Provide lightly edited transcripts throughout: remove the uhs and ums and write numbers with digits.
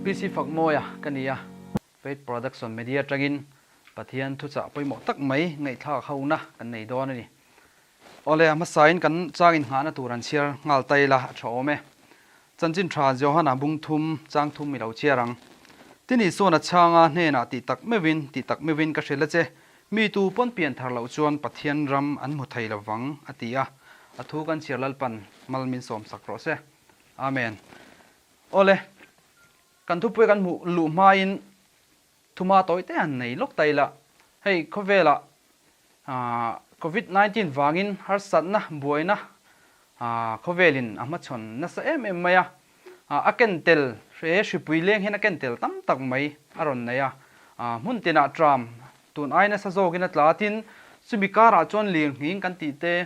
PC Fakmawia ka ni a, Faith Production Media atangin Pathian thuchah pawimawh tak mai ngaihthlak hona kan nei dawn a ni. Awle, a hmasain kan changin nghahna tur an chhiar nghal ta ila a tha awm e. Chanchin tha Johana bung thum chang thum i lo chhiar ang. Tin Isuan a chhanga hnenah tih tak meuhin, tih tak meuhin ka hrilh a che, mi tu pawn pian thar loh chuan Pathian ram an hmu thei lo vang, a ti a. A thu kan chhiar Lalpan mal min sawm sak rawh se. Amen. Awle, kan thupui kan hmuh luh hmain Thuma tawi te han nei lawk ta ila, hei khawvelah Covid 19 vangin harsatna, buaina khawvelin a hmachhawn nasa em em mai a, a ken tel he hripui leng hian a ken tel tam tak mai a rawn nei a, hmun tinah tram tun ai nasa zawkin a tla tin chumi karah chuan lirnghing kan tih te,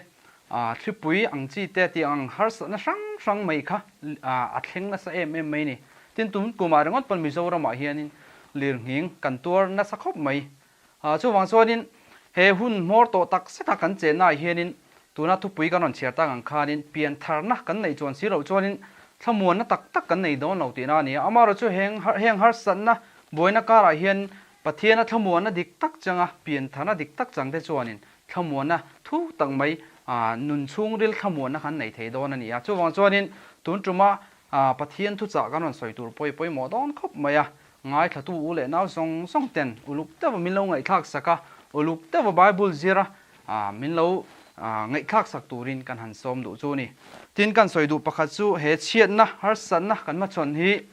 thlipui ang chi te tih ang harsatna hrang hrang mai kha a thleng nasa em em mai a ni. Tin, tun kumah ringawt pawn Mizoramah hianin lirnghing kan tuar nasa khawp mai. Chuvang chuanin he hun hmawr tawh tak zeta kan chennaah hianin tuna thupui kan rawn chhiar tak ang khanin piantharna kan neih chuan si loh chuanin thlamuanna tak tak kan nei dawn lo tihna a ni a. Amaherawhchu heng harsatna buaina karah hian Pathiana thlamuanna dik tak changa piantharna dik tak changte chuanin thlamuanna thu tak mai nun chhungril thlamuanna kan nei thei dawn a ni a. Chuvang chuanin tun tuma Pathian thuchah kan rawn sawi tur pawh i pawimawh dawn khawp mai a, ngaithlatu u leh nau zawng zawng ten uluk deuha min lo ngaihthlak sak a, uluk deuha Bible zir a min lo ngaihthlak sak turin kan han sawm duh chu a ni. Tin, kan sawi duh pakhat chu he chhiatna, harsatna kan hmachhawn hi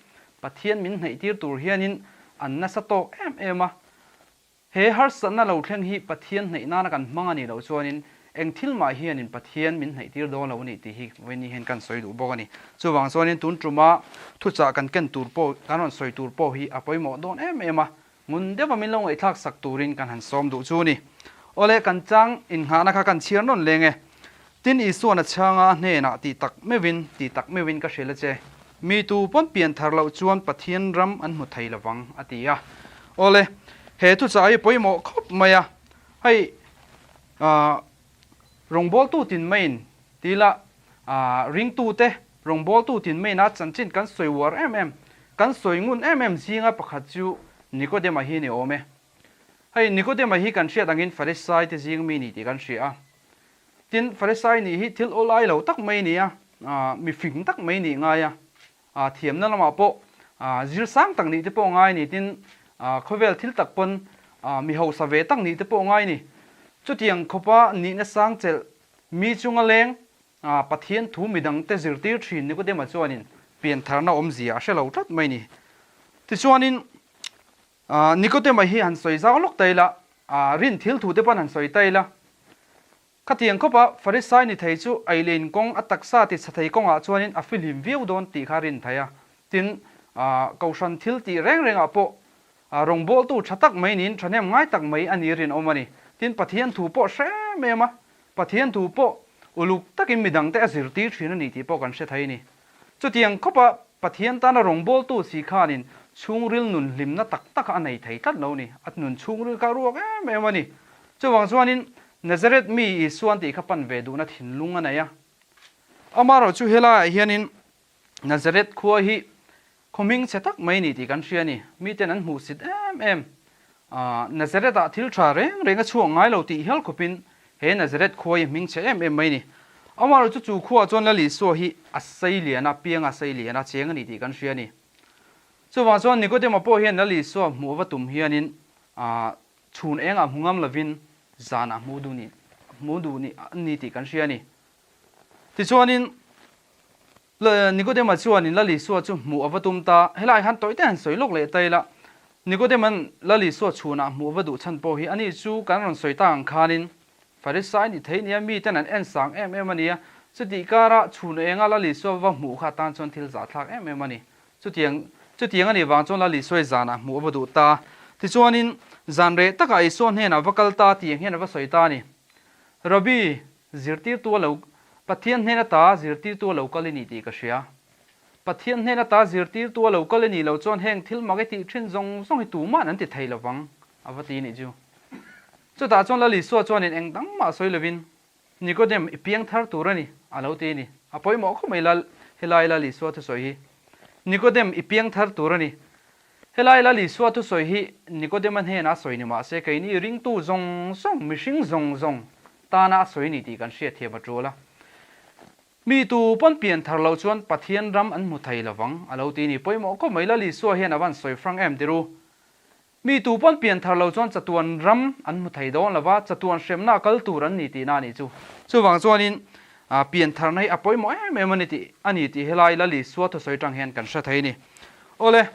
Pathian min hnaihtir tur hianin an nasa tawk em em a, He harsatna lo thleng hi Pathian hnaih nana kan hmang a nih loh chuanin eng thil mah hianin Pathian min hnaihtir dawn lo a nih tih hi vawiin hian kan sawi duh bawk a ni. Chuvang chuanin tun tuma thuchah kan ken tur pawh, kan rawn sawi tur pawh hi a pawimawh dawn em em a, ngun deuha min lo ngaihthlak sak turin kan han sawm duh chu a ni. Awle, kan chang innghahna kha kan chhiar nawn leng e. Tin Isuan a chhanga a hnenah tih tak meuhin, tih tak meuhin ka hrilh a che. Mi tu pawn pian thar loh chuan Pathian ram an hmu thei lovang, a ti a. Awle, he thuchah hi pawimawh khawp mai a. Hei, rawngbawltu tin maiin ti ila, ringtute rawngbawltu tin maiin a chanchin kan sawi uar em em, kan sawi ngun em em zinga pakhat chu Nikodema hi ni awm e. Hei, Nikodema hi kan hriat angin Farisai te zing mi ni tih kan hria a. Tin, Farisai nih hi thil awlai lo tak mai a ni a, mi fing tak mai nih ngai a, thiamna lamah pawh zir sang tak nih te pawh ngai a ni. Tin, khawvel thil tak pawn mi hausa ve tak nih te pawh ngai a ni. Chutiang khawpa nihna sang chelh mi chunga leng Pathian thu midangte zirtir thin Nikodema chuanin piantharna awmzia a hre lo tlat mai a ni. Tichuanin, Nikodema hi han sawi zau lawk ta ila, rin thil thu te pawn han sawi ta ila, khatiang khawpa Farisai ni thei chu eilein kawng a taksa ti chha thei kawngah chuanin a fihlim viau dawn tih kha rin thei a. Tin, Kohhran thil tih reng rengah pawh rawngbawltu tha tak mai niin thahnem ngai tak mai a ni rinawm a ni. Tin, Pathian thu pawh hre em em a, Pathian thu pawh uluk takin midangte a zirtir thin a ni tih pawh kan hre thei a ni. Chutiang khawpa Pathian tana rawngbawltu si khanin chhungril nun hlimna tak tak a nei thei tlat lo ni. A nun chhungril kha a ruak em em a ni. Chuvang chuanin Nazareth mi Isuan tih kha pan ve duhna thinlung a nei a. Amaherawh chu helaiah hianin Nazareth khua hi khaw hming chhe tak mai a ni tih kan hria a ni. Miten an hmuhsit em em. Nazareth-ah thil tha reng reng a chhuak ngai lo tih hial khawpin he Nazareth khua hi hming chhe em em mai a ni. Amaherawh chu chu khuaah chuan Lal Isua hi a sei lian a, piang a sei lian a, cheng a ni tih kan hria a ni. Chuvang chuan Nikodema pawh hian Lal Isua hmuh va tum hianin chhun engah hmu ngam lovin zanah hmu duh ni hmu duh ni a ni tih kan hria a ni. Tichuanin Nikodema chuanin Lal Isua chu hmuh a va tum ta. Helaiah hian tawih te han sawi lawk leh ta ila, Nikodema'n Lal Isua chhunah hmuh a va duh chhan pawh hi ani chu kan rawn sawi tak ang khanin Farisai ni thei nia miten an en sang em em a nia. Chutih karah chhun enga Lal Isua va hmuh kha atan chuan thil zahthlak em em a ni. Chutiang chutiang a nih vang chuan Lal Isuai zanah hmuh a va duh ta. Tichuanin zan reh takah Isua hnenah va kal ta tih ang hian a va sawi ta a ni. Rabbi, Zirtirtu a lo, Pathian hnen ata zirtirtu a lo kal i ni tih ka hria. Pathian hnen ata zirtirtu a lo kal i nih loh chuan heng thil mak i tih thin zawng zawng hi tuma'n an ti thei lo vang, a va ti nih chu. Chutah chuan Lal Isua chuanin eng dang mah sawi lovin, Nikodem, i piang thar tur a ni, a lo ti a ni. A pawimawh khawp mai Lal, helai Lal Isua thusawi hi. Nikodem, i piang thar tur a ni. Helai Lal Isua thusawi hi Nikodema hnenah a sawi ni mah se, keini ringtu zawng zawng, mihring zawng zawng tana a sawi ni tih kan hriatthiam a tul a. Mi tu pawn pian thar loh chuan Pathian ram an hmu thei lovang a lo ti ni. Pawimawh khawp mai Lal Isua hian a van sawi frank em tiru. Mi tu pawn pian thar lo chuan chatuan ram an hmu thei dawn lova, chatuan hremna a kal tur an ni tihna a nih chu. Chuvang chuanin pian tharna hi a pawimawh em em a ni tih a ni tih helai Lal Isua thusawi tang hian kan hre thei a ni. Awle,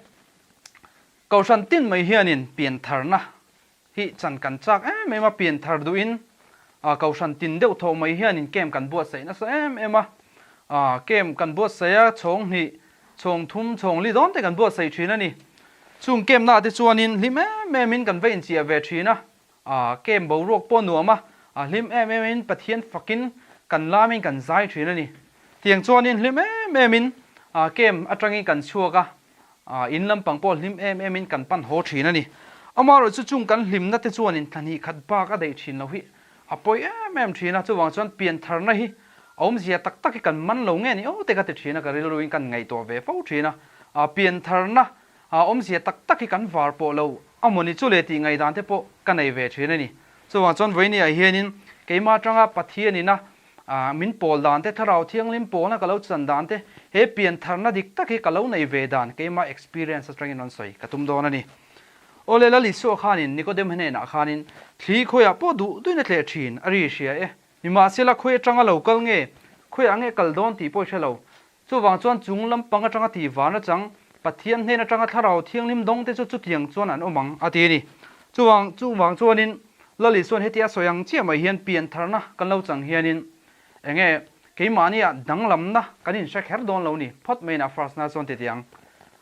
Kohhran tin mai hianin pian tharna hi chan kan chak em em a, pian thar duhin Kohhran tin deuh thaw mai hianin camp kan buatsaih nasa em em a, camp kan buatsaih a, chhawng hnih, chhawng thum, chhawng li dawn te kan buatsaih thin a ni. Chung camp naah te chuanin hlim em emin kan va inchiah ve thin a, camp boruak pawh nuam a, hlim em emin Pathian fakin kan lamin kan zai thin a ni. Tiang chuanin hlim em emin camp atangin kan chhuak a, In lampang pawh hlim em emin kan pan haw thin a ni. Amaherawh chu chung kan hlimna te chuanin thla hnih khat bak a daih thin lo hi a pawi em em thin a, chuvang chuan piantharna hi a awmzia tak tak hi kan man lo nge ni aw te ka ti thin a, ka rilruin kan ngaihtuah ve fo thin a, piantharna awmzia tak tak hi kan var pawh lo a mawni chu le tih ngaihdan te pawh ka nei ve thin a ni. Chuvang chuan vawinia hianin keimah atanga Pathianin a Min pawl dan te, Thlarau Thianghlim pawlna ka lo chan dan te, he piantharna dik tak hi ka lo nei ve dan keimah experience atangin rawn sawi ka tum dawn a ni. Awle Lal Isua khanin Nikodem hnenah khanin thli khawiah pawh duh duhin a tleh thin a ri hria e. Nimahsela khawi atanga lo kal nge, khawiah nge kal dawn tih pawh i hre lo. Chuvang chuan chung lampang atanga tih van atang Pathian hnen atanga Thlarau Thianghlim dawng te chu chutiang chuan an awm ang a ti a ni. Chuvang chuvang chuanin Lal Isuan hetia sawi ang chiah mai hian piantharna kan lo chang hianin enge keimahnia danglamna kan inhre kher dawn lo ni phawt mai in a first na chuan ti teh ang.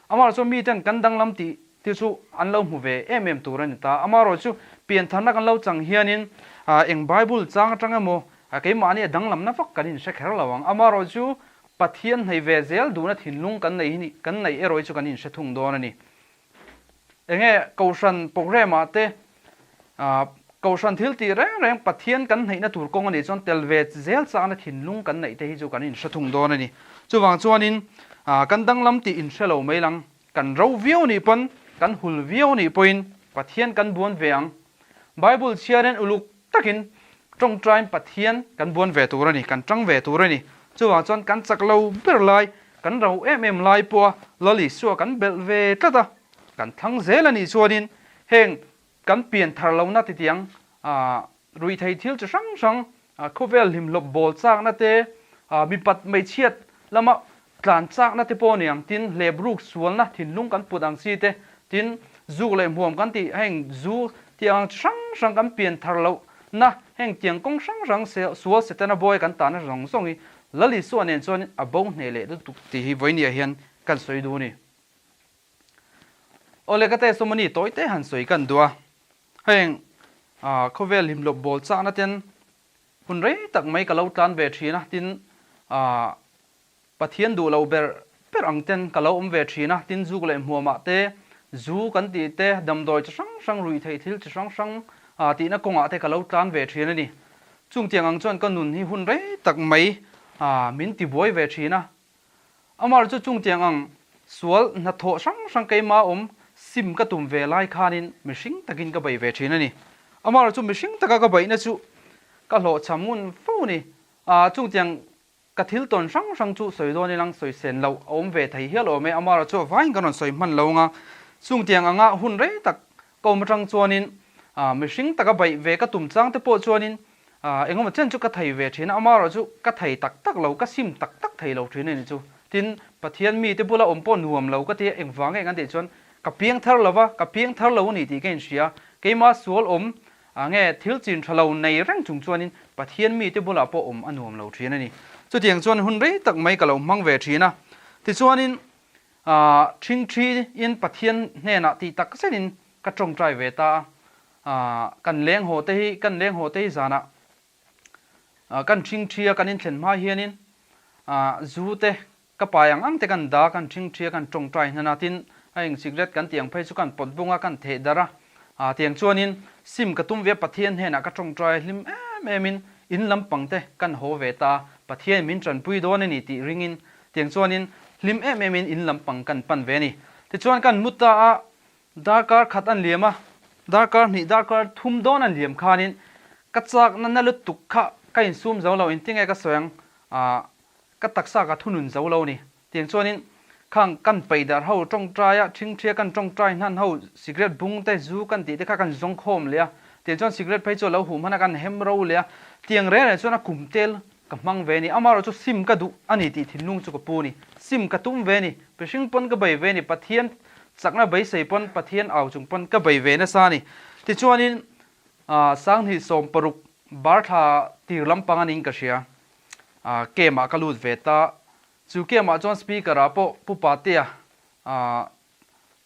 Amaherawhchu chuan miten kan danglam tih te chu an lo hmu ve em em tur a ni ta. Amaherawhchu piantharna kan lo chang hianin eng Bible chang atang emaw keimahnia danglamna vak kan inhre kher lo ang. Amaherawhchu Pathian hnaih ve zel duhna thinlung kan neih hi kan neih erawh hi chu kan inhre thung dawn a ni. Enge Kohhran programme ah te Kohhran thil tih reng reng Pathian kan hnaihna tur kawng a nih chuan tel ve zel chakna thinlung kan neih te hi chu kan inhre thung dawn a ni. Chuvang chuanin kan danglam tih inhre lo mai lang, kan ro viau nih pawn, kan hul viau nih pawhin Pathian kan buan ve ang. Bible chhiarin uluk takin tawngtain Pathian kan buan ve tur a ni, kan tang ve tur a ni. Chuvang chuan kan chak lo ber lai, kan ro em em lai pawha Lal Isua kan belh ve tlat a, kan thlang zel a nih chuanin heng kan pian thar lohna titiang ruihthei thil chi hrang hrang Khawvel hlimhlawp bawl chakna te, mipat hmeichhiat lama tlan chakna te pawh a ni ang, tin hlep ruk sualna thinlung kan put ang chi te, tin zuk leh hmuam kan tih heng zu tih ang chi hrang hrang kan pian thar lohna heng tiang kawng hrang hrang sual Setana bawi kan tahna zawng zawng hi Lal Isua nen chuan a bo hneh leh lutuk tih hi vawinia hian kan sawi duh a ni. Awle ka testimony tawi te han sawi kan duh a. Heng khawvel hlimhlawp bawl chakna ten hun rei tak mai ka lo tlan ve thin a, tin Pathian duh lo ber ber ang ten ka lo awm ve thin a, tin zuk leh hmuamah te zu kan tih te damdawi chi hrang hrang ruih theih thil chi hrang hrang tihna kawngah te ka lo tlan ve thin a ni. Chungtiang ang chuan ka nun hi hun rei tak mai min tibuai ve thin a, Amar chu chungtiang ang sual hnathawh hrang hrang keima awm sim ka tum ve lai khanin mihring takin ka beih ve thin a ni. Amar chu mihring taka ka beihna chu ka hlawhchham ngun fo ni. Chungtiang ka thil tawn hrang hrang chu sawi dawn ilang sawi sen loh a awm ve thei hial awm e. Amar chu a vaiin kan rawn sawi hman lo anga chungtiang anga hun rei tak ka awm atang chuanin mihring taka beih ve ka tum chang te pawh chuanin Engemaw chen chu ka thei ve thin a, amaherawh chu ka thei tak tak lo, ka sim tak tak thei lo thin a ni chu. Tin, Pathian mite bula awm pawh nuam lo ka ti a, engvang nge kan tih chuan ka piang thar lo va, ka piang thar lo a ni tih ka inhria. Keima sual awm nge thil chin tha lo nei reng chung chuanin Pathian mite bulah pawh awm a nuam lo thin a ni. Chutiang chuan hun rei tak mai ka lo hmang ve thin a. Tichuanin ṭhingṭhiin Pathian hnenah tih tak zetin ka ṭawngṭai ve ta a. Kan leng haw te hi, kan leng haw te hi zanah kan ṭhingṭhi a, kan inthlen hma hianin zu te ka pai ang ang te kan dah a, kan ṭhingṭhi a, kan ṭawngṭai hnan a, tin a eng cigarette kan tih ang phei chu kan pawt bung a, kan theh darh a, tiang chuanin sim ka tum ve a, Pathian hnenah ka ṭawngṭai a, hlim em emin in lampang te kan haw ve ta a, Pathian min ṭanpui dawn a ni tih ringin tiang chuanin hlim em emin in lampang kan pan ve a ni. Tichuan kan mu ta a. Darkar khat an liam a, darkar hnih darkar thum dawn an liam khanin ka chakna na lutuk kha ka insum zo lo, engtinge ka sawi ang, ah ka taksa ka thunun zo lo ni. Tiang chuanin khang kan paih darh ho tawngtai a, thingthia kan tawngtai hnan ho cigarette bung te zu kan tih te kha kan zawng khawm leh a, tiang chuan cigarette phei chu a lo huh hman a kan hem ro leh a, tiang reng reng chuan a kum tel ka hmang ve a ni. Amaherawh chu sim ka duh a ni tih thinlung chu ka pu a ni. Sim ka tum ve a ni. Mihring pawn ka bei ve a ni. Pathian chakna beisei pawn Pathian au chung pawn ka bei ve nasa a ni. Tichuanin Sanghnih 16 bar thla tir lampang a niin ka hria. Camp ah ka lut ve ta. Chu camp ah chuan speaker ah pawh Pu Patea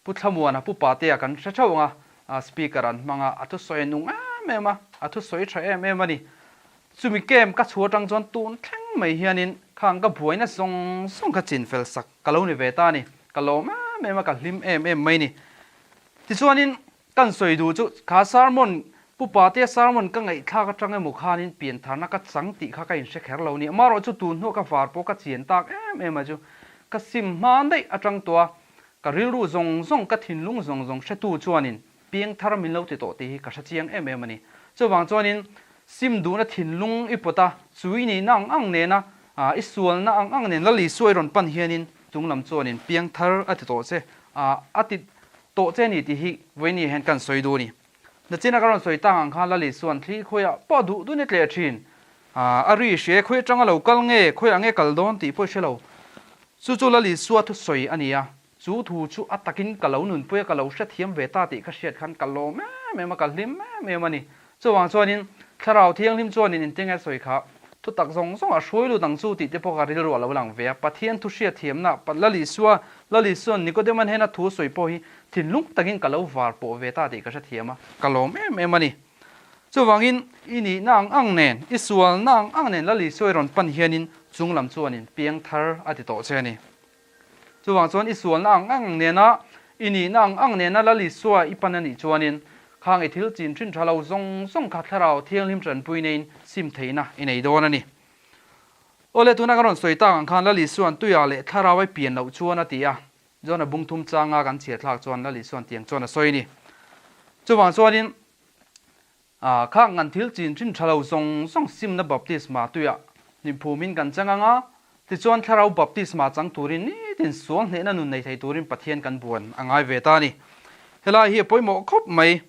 Pu Thlamuana Pu Patea kan hre theuh ang a, speaker an hmang a, a thusawi a nung em em a, a thusawi tha em em a ni. Chumi camp ka chhuah atang chuan tun thleng mai hianin khang ka buaina zawng zawng kha chinfel sak ka lo ni ve ta a ni. Ka lawm em em a, ka hlim em em mai ni. Tichuanin Kan sawi duh chu kha sermon, Pu Patea sermon ka ngaihthlak atang emaw khanin piantharna ka chang tih kha ka inhre kher lo ni. Amaherawh chu tun hnuah ka var pawh ka chian tak em em a chu ka sim hma daih atang tawh a, ka rilru zawng zawng, ka thinlung zawng zawng hretu chuanin piangthar min lo ti tawh tih hi ka hre chiang em em a ni. Chuvang chuanin sim duhna thinlung i pawt a, chu i nihna ang ang nena i sualna ang ang nen Lal Isua i rawn pan hianin chunglam chuanin piangthar a ti tawh che a, a ti Tawh che ni tih hi vawiini hian kan sawi duh a ni. Nachina ka rawn sawi tang ang khan Lali chuan thli khawiah pawh duh duhin a tleh thin. A ri hria e, khawi atanga lo kal nge, khawiah nge kal dawn tih pawh i hre lo. Chu chu Lali sua thusawi a ni a, chu thu chu a takin ka lo nunpui a, ka lo hrethiam ve ta tih ka hriat khan ka lawm em em a, ka hlim em em a ni. Chuvang chuanin Thlarau Thianghlim chuanin engtin nge sawi kha? Thutak zawng zawngah hruai lut ang chu tih te pawh ka rilru a lo lang ve a. Pathian thu hriatthiamna, Lal Isua, Lal Isua'n Nikodema hnena thu sawi pawh hi thinlung takin ka lo var pawh ve ta tih ka hrethiam a, ka lawm em em a ni. Chuvangin i nihna ang ang nen, i sualna ang ang nen Lal Isua i rawn pan hianin chunglam chuanin piang thar a ti tawh che a ni. Chuvang chuan i sualna ang ang nena, i nihna ang ang nena Lal Isua i pan a nih chuanin, khang i thil chin thin tha lo zawng zawng kha Thlarau Thianghlim tanpui neiin sim theihna i nei dawn a ni. Awle, tuna ka rawn sawi tak ang khan Lal Isua'n tuiah leh Thlarau ai pian loh chuan a ti a, Jona bung thum changa kan chhiar thlak chuan Lal Isua'n tiang chuan a sawi a ni. Chuvang chuanin, A, kha ngan thil chin thin tha lo zawng zawng simna baptisma tuiah hnimphumin kan chang ang a, tichuan thlarau baptisma chang turin nitin sual hnehna nun nei thei turin Pathian kan buan a ngai ve ta a ni. Helai hi a pawimawh khawp mai.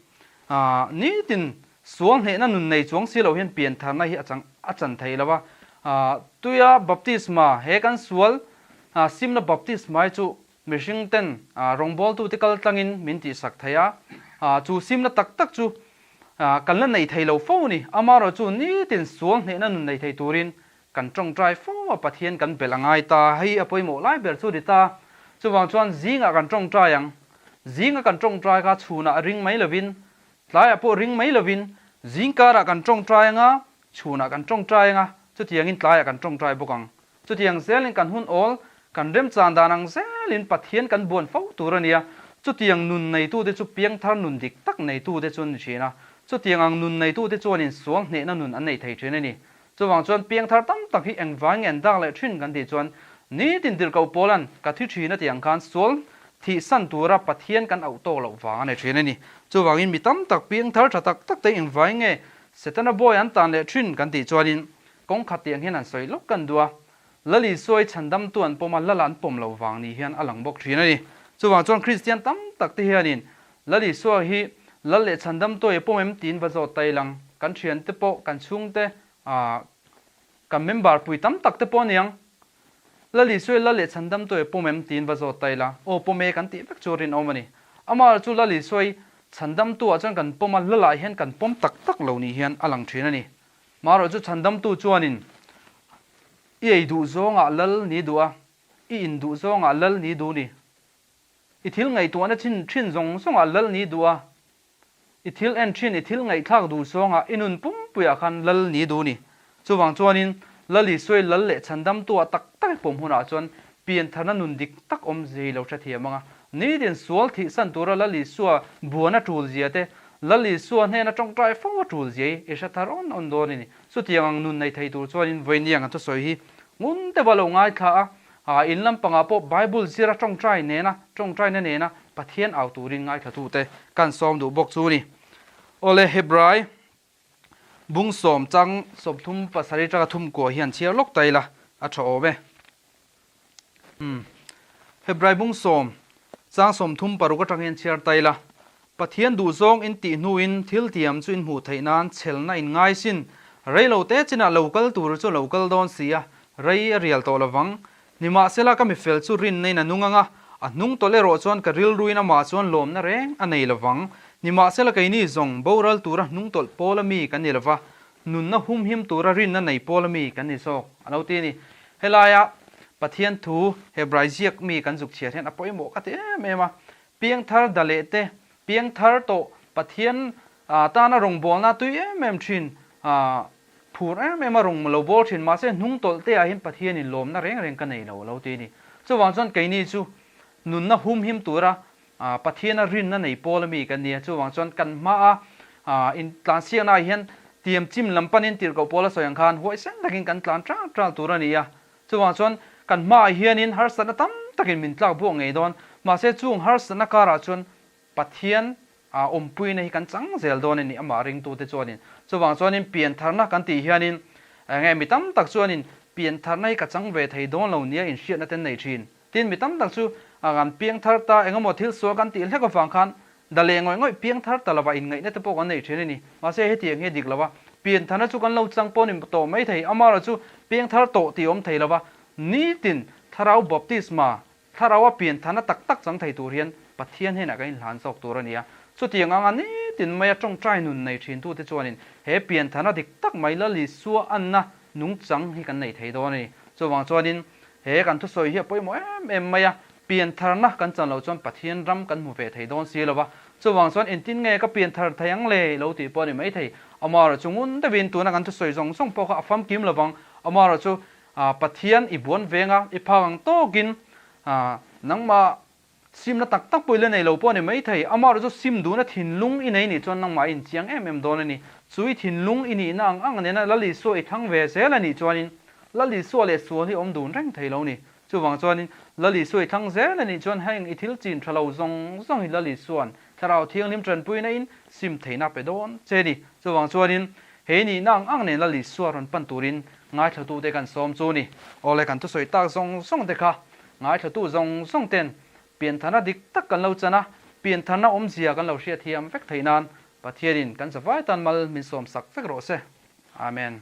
A, nitin sual hnehna nun nei chuang si lo hian piantharna hi a chang a chan thei lo a. A, tuia baptisma he kan sual simna baptisma hi chu Mihring ten rawngbawltute kal tlangin min tihsak thei a, chu simna tak tak chu kan la nei thei lo fo a ni. Amaherawh chu nitin sual hnehna nun nei thei turin kan tawngtai fo a, Pathian kan belh a ngai ta. Hei a pawimawh lai ber chu a ni ta. Chuvang chuan zingah kan tawngtai ang. Zinga kan tawngtai kha chhunah ring mai lovin, tlaiah pawh ring mai lovin, zingkarah kan tawngtai ang a, chhunah kan tawngtai ang a, chutiangin tlaiah kan tawngtai bawk ang. Chutiang zelin kan hun awl, kan remchan dan ang zelin Pathian kan buan fo tur a nia. Chutiang nun neitute chu piangthar nun dik tak neitute chu an ni thin a. Chutiang ang nun neitute chuanin sual hnehna nun an nei thei thin a ni. Chuvang chuan piangthar tam tak hi engvai nge an dak leh thin kan tih chuan nitin tirhkoh Paula'n ka thi thin a tih ang khan sual thihsan tura Pathian kan auh tawk loh vang a nei thin a ni. Chuvangin mi tam tak piangthar tha tak tak te engvai nge Setana bawi an tan leh thin kan tih chuanin Kawng khat tiang hian an sawi lawk kan duh a, Lal Isua i chhandamtu an pawm a, Lal an pawm lo vang ni hian a lang bawk thin a ni. Chuvang chuan Kristian tam tak te hianin Lal Isua hi Lal leh chhandamtu i pawm em tiin va zawt ta ilang. Kan thiante pawh, kan chhungte, ah, kan member pui tam tak te pawh aniang. Lal Isua i Lal leh chhandamtu i pawm em tiin va zawt ta ila, aw pawm e kan tih vek chu rinawm a ni. Amah chu Lal Isua i chhandamtu ah chuan kan pawm a, Lal ah hian kan pawm tak tak lo ni hian a lang thin a ni. Marawh chu chhandamtu chuanin i ei duh zawngah lal ni duh a, i in duh zawngah lal ni duh ni. I thil ngaihtuahna chin thin zawng zawngah lal ni duh a, i thil en thin, i thil ngaihthlak duh zawngah i nun pumpuiah khan lal ni duh ni. Chuvang chuanin Lal Isuai lal leh chhandamtu ah tak tak i pawm hunah chuan piantharna nun dik tak awm zei lo hrethiam ang a. Nitin sual thihsan tura Lal Isua buana tul zia te, Lal Isua hnena tawngtai fo a tul zia hi i hre thar awn awn dawn a ni. Chutiang ang nun nei thei tur chuanin vawiin ang thusawi hi ngun deuha lo ngaithla a, in lampangah pawh Bible zira tawngtai nena, tawngtaina nena Pathian au turin ngaithlatute kan sawm duh bawk chu ni. Awle Hebrai bung sawm chang 37 atanga thum kua hian chhiar lawk ta ila a tha awm e. Umm. Hebrai bung sawm chang 36 atang hian chhiar ta ila. Pathian duhzawng in tih hnuin thil tiam chu in hmuh theih nan chhelna in ngai sin. Rei lo te chinah lo kal tur chu lo kal dawn si a, rei a rial tawh lovang. Nimahsela ka mifel chu rinna in a nung ang a, a hnung tawlh erawh chuan ka rilruin amah chuan lawmna reng a nei lovang. Nimahsela keini zawng boral tura hnung tawlh pawl ami kan ni lova, nunna humhim tura rinna nei pawl ami kan ni zawk a lo ti a ni. Helaia Pathian thu Hebrai ziak mi kan zuk chhiar hian a pawimawh ka ti em em a, Piangthar da leh te, piangthar tawh Pathian tana rawngbawlna tui em em thin, phur em em a rawn lo bawl thin, mahse hnung tawlh te ah hian Pathianin lawmna reng reng ka nei lo a lo ti a ni. Chuvang chuan keini chu nunna humhim tura Pathiana rinna nei pawl ami kan ni a, chuvang chuan kan hmaa intlansiakna ah hian tiam chim lam panin tirhkoh pawl a sawi ang khan huaisen takin kan tlan tral tral tur a ni a. Chuvang chuan kan hmaah hianin harsatna tam takin min tlak buak ngei dawn. Mahse chung harsatna karah chuan Pathian a awmpuina hi kan chang zel dawn a ni amah ringtute chuanin. Chuvang chuanin piantharna kan tih hianin enge mi tam tak chuanin piantharna hi ka chang ve thei dawn lo nia inhriatna te nei thin. Tin mi tam tak chu kan piangthar ta engemaw thil sual kan tih hlek avang khan Da leh ngawih ngawih piang thar ta lova inngaihna te pawh kan nei thin a ni. Mahse hetiang hi a dik lo a, pian tharna chu kan lo chang pawh ni tawh mai thei, amaherawh chu piang thar tawh tih a awm thei lo va, nitin thlarau baptisma, thlaraua pian tharna tak tak chang thei tur hian Pathian hnenah kan inhlan zawk tur a ni a. Chutiang anga nitin maia tawngtai nun nei thintute chuanin he pian tharna dik tak mai Lal Isua anna nungchang hi kan nei thei dawn a ni. Chuvang chuanin he kan thusawi hi a pawimawh em em mai a, piantharna kan chan loh chuan Pathian ram kan hmu ve thei dawn si lo va, chuvang chuan engtin nge ka pianthar thei ang le lo tih pawh a ni mai thei. Amaherawhchu ngun deuhin tuna kan thusawi zawng zawng pawh kha a famkim lo vang. Amaherawhchu Pathian i buan venga i phak ang tawkin nangmah Simna tak tak pawh i la nei lo pawh a ni maithei. Amaherawh chu sim duhna thinlung i nei nih chuan nangmah i inchiang em em dawn a ni. Chu i thinlung i nihna ang ang nena Lal Isua i thlang ve zel a nih chuanin Lal Isua leh sual hi awm dun reng thei lo ni. Chuvang chuanin Lal Isua i thlang zel a nih chuan heng i thil chin tha lo zawng zawng hi Lal Isua'n Thlarau Thianghlim tanpuina in sim theihna pe dawn che ni. Chuvang chuanin he nihna ang ang nen Lal Isua rawn pan turin ngaithlatute kan sawm chu ni. Awle kan thusawi tak zawng zawng te kha Ngaithlatu zawng zawng ten piantharna dik tak kan lo chan a, piantharna awmzia kan lo hriatthiam vek theih nan Pathianin kan zavai tan mal min sawmsak vek rawh se. Amen.